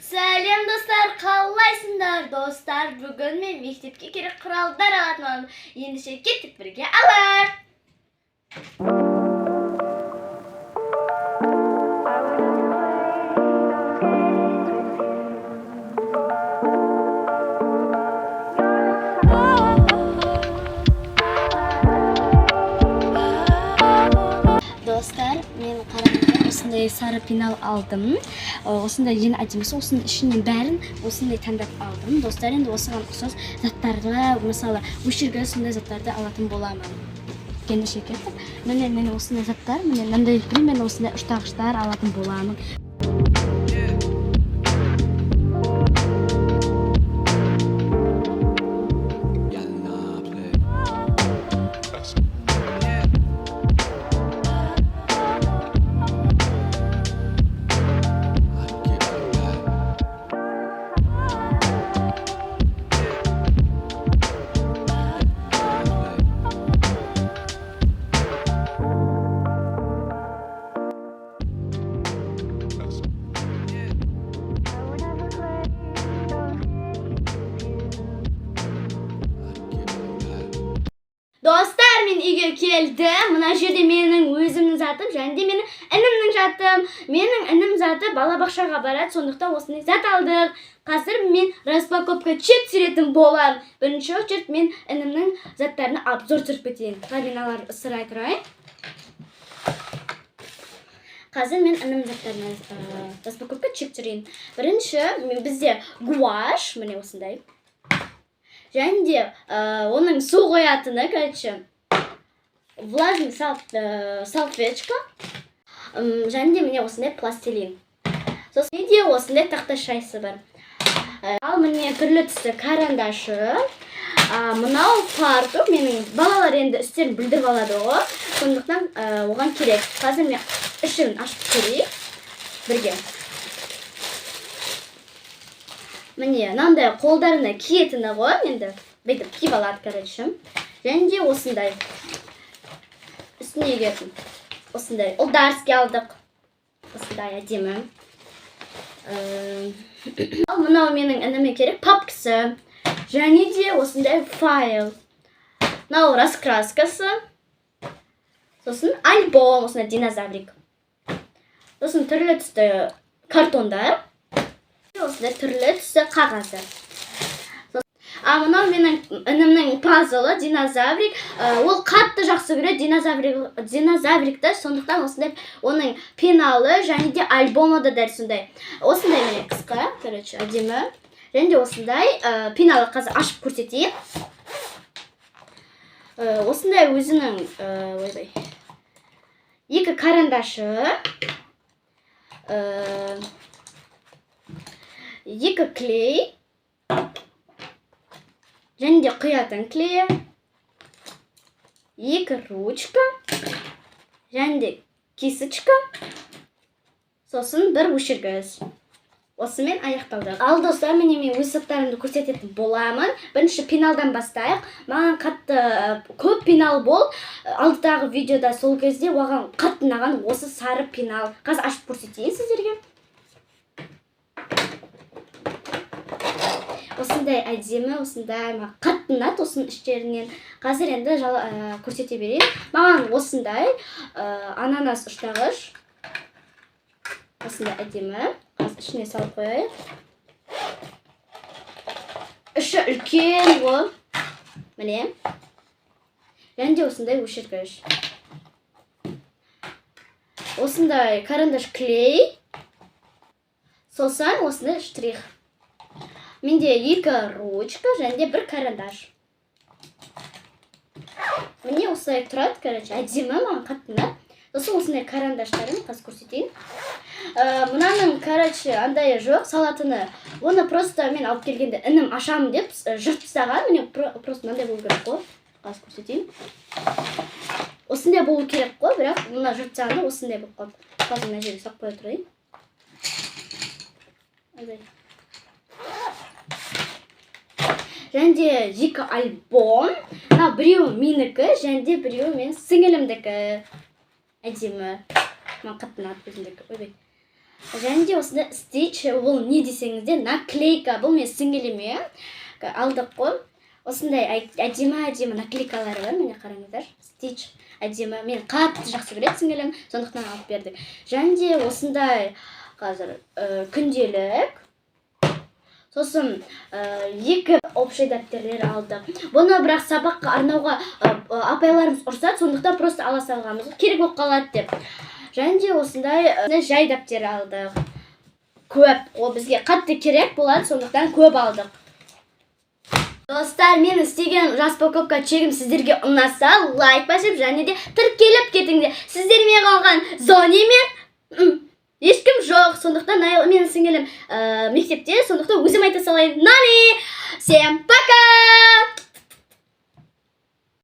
Сәлем, достар, қалайсыңдар? Достар, бүгін мен мектепке керек құралдар алатын боламын. Ендеше кеттік, бірге алайық. Достар, мен, қараңыздар, осындай сары пенал алдым. Осындай ең әдемісі, осының ішінен бәрін осындай таңдап алдым. Достар, енді осыған ұқсас заттарды, мысалы, өшіргі, сондай заттарды алатын боламын. Ендеше кеттік. Міне, мен осындай заттар, міне, мынандай, примерно осындай ұштағыштар алатын боламын. Yalla play. I get like that. Play. I get like that. Достар, мен үйге келдім. Мына жерде менің өзімнің затым және де менің інімнің затым. Менің інім заты балабақшаға барады, сондықтан осындай зат алдық. Қазір мен распаковка чек түсіретін боламын. Бірінші очередь мен інімнің заттарына обзор түсіріп кетейін. Қазір мен аларды ысырай тұрайын. Қазір мен інімнің заттарына распаковка чек түсірейін. Бірінші бізде гуашь, міне, осындай. Және де оның су қоятыны, короче, влажный салфетка. Және де, міне, осындай пластилин. Сосын менде осындай тақташайсы бар. Ал міне, түрлі түсті карандашы. Мынау фартук. Менің балалар енді үстерін бүлдіріп алады ғой, сондықтан оған керек. Қазір мен ішін ашып көрейік бірге. Міне, мынандай қолдарына киетіні ғой, енді бүйтіп киіп алады, короче. Және де осындай үстіне киетін, осындай ұлдарский алдық, осындай әдемі. Ал мынау менің ініме керек папкасы және де осындай файл, мынау раскраскасы, сосын альбом, осындай динозаврик, сосын түрлі түсті картондар, осындай түрлі түсті қағаздар. А мынау менің інімнің пазлы, динозаврик. Ол қатты жақсы көреді динозаврикті, сондықтан осындай оның пеналы және де альбомы да дәл сондай, осындай, міне, қысқа, короче, әдемі. Және де осындай пеналы қазір ашып көрсетейін. Осындай өзінің ойбай, екі карандашы, екі клей және де құятын клейі, екі ручка және де кисточка, сосын бір өшіргіш. Осымен аяқталды. Ал, достар, міне, мен өз заттарымды көрсететін боламын. Бірінші пеналдан бастайық. Маған қатты көп пенал бол алдыдағы видеода, сол кезде оған қатты ұнаған осы сары пенал. Қазір ашып көрсетейін сіздерге. Осындай әдемі, осындай, маған қатты ұнады осының іштерінен. Қазір енді көрсете берейін. Маған осындай ананас ұштағыш, осындай әдемі. Қазір ішіне салып қояйық. Іші үлкен ғой, міне. Және де осындай өшіргіш, осындай карандаш, клей, сосын осындай штрих. Менде екі ручка және де бір карандаш. Міне, осылай тұрады, короче, әдемі, маған қатты ұнады. Сосын осындай карандаштарын қазір көрсетейін. Мынаның, короче, андайы жоқ салатыны. Оны просто мен алып келгенде інім ашамын деп жыртып тастаған. Міне, просто мынандай болу керек қой. Қазір көрсетейін. Осындай болу керек қой, бірақ мына жыртып тастағанда осындай болып қалды. Қазір мына жерге салып қоя тұрайын. Ойбай. Және де екі альбом. Мына біреуі менікі және де біреуі менің сіңілімдікі. Әдемі, маған қатты ұнады өзімдікі. Ойбай. Және де осындай стич. Ол не десеңіздер, наклейка. Бұл мен сіңіліме алдық қой. Осындай әдемі әдемі наклейкалары бар, міне, қараңыздар. Стич әдемі, мен қатты жақсы көреді сіңілім, сондықтан алып бердік. Және де осындай қазір күнделік, сосын екі общий дәптерлер алдық. Бұны бірақ сабаққа арнауға апайларымыз ұрсады, сондықтан просто ала салғанбыз, керек болып қалады деп. Және де осындай жай дәптер алдық. Көп, ол бізге қатты керек болады, сондықтан көп алдық. Достар, мен істеген распаковка чегім сіздерге ұнаса, лайк басып және де тіркеліп кетіңдер. Сіздермен қалған Зони мен ешкім жоқ, сондықтан менің сіңілім мектепте, сондықтан өзім айта салайын. Нани, всем пока!